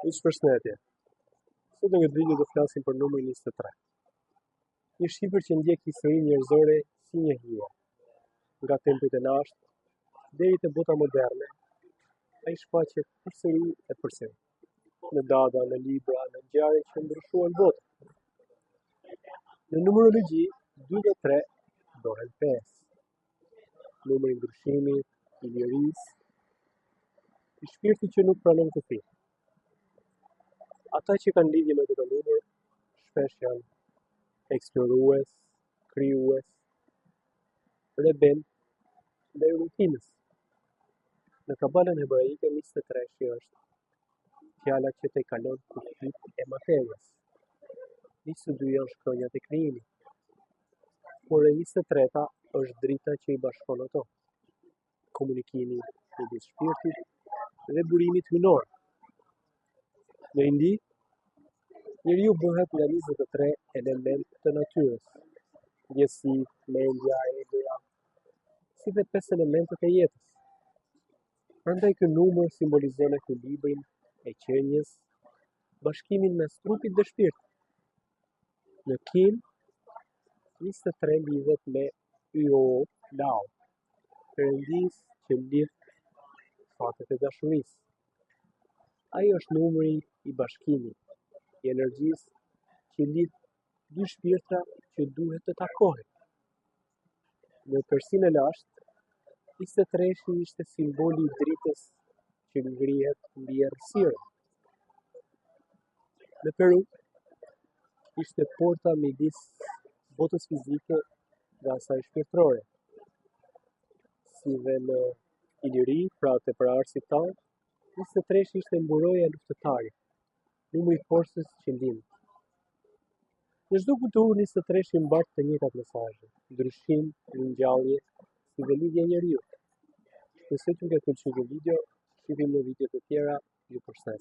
Miq përshëndetje. Sot në këtë video do flasim për numrin 23. Një shifër që ndjek historinë njerëzore si një hije. Nga tempujt e lashtë deri te bota moderne, ai shfaqet përsëri e përsëri. Në data, në libra, në ngjarje që ndryshuan botën. Në numerologji, 2 dhe 3 bëhen 5. Numri i ndryshimit, i lirisë, i shpirtit që nuk pranon kufi. Ata që kanë lidhje me këtë numër shpesh janë eksplorues, krijues, rebel ndaj rutinës. Në kabalën hebraike 23-shi është fjala që tejkalon kufijtë e materies. 22 janë shkronjat e krijimit. Por e 23-ta është drita që i bashkon ato. Komunikimi midis shpirtit dhe burimit hyjnor. Në Indi, njeriu bëhet nga 23 elemente të natyrës, ndjesitë, mendja, egoja, si dhe 5 elementët e jetës. Prandaj ky numër simbolizon ekuilibrin e qenies, bashkimin mes trupit dhe shpirtit. Në Kinë, 23 lidhet me Yao Lao, perëndisë që lidh fatet e dashurisë. Ai është numri i bashkimit, i energjisë që lidh dy shpirtra që duhet të takohen. Në Persinë e lashtë, 23-shi ishte simboli i dritës që ngrihet mbi errësirën. Në Peru, ishte porta midis botës fizike dhe asaj shpirtërore. Si dhe në Iliri, pra te paraardhësit tanë, 23-shi ishte mburoja e luftëtarit, numri i forcës që lind. Në çdo kulturë 23-shi mbart të njëjtat mesazhe, ndryshim, ringjallje, si dhe lidhja e njeriut. Shpresoj t'ju ketë pëlqyer kjo video, shihemi në video të tjera, ju përshëndes.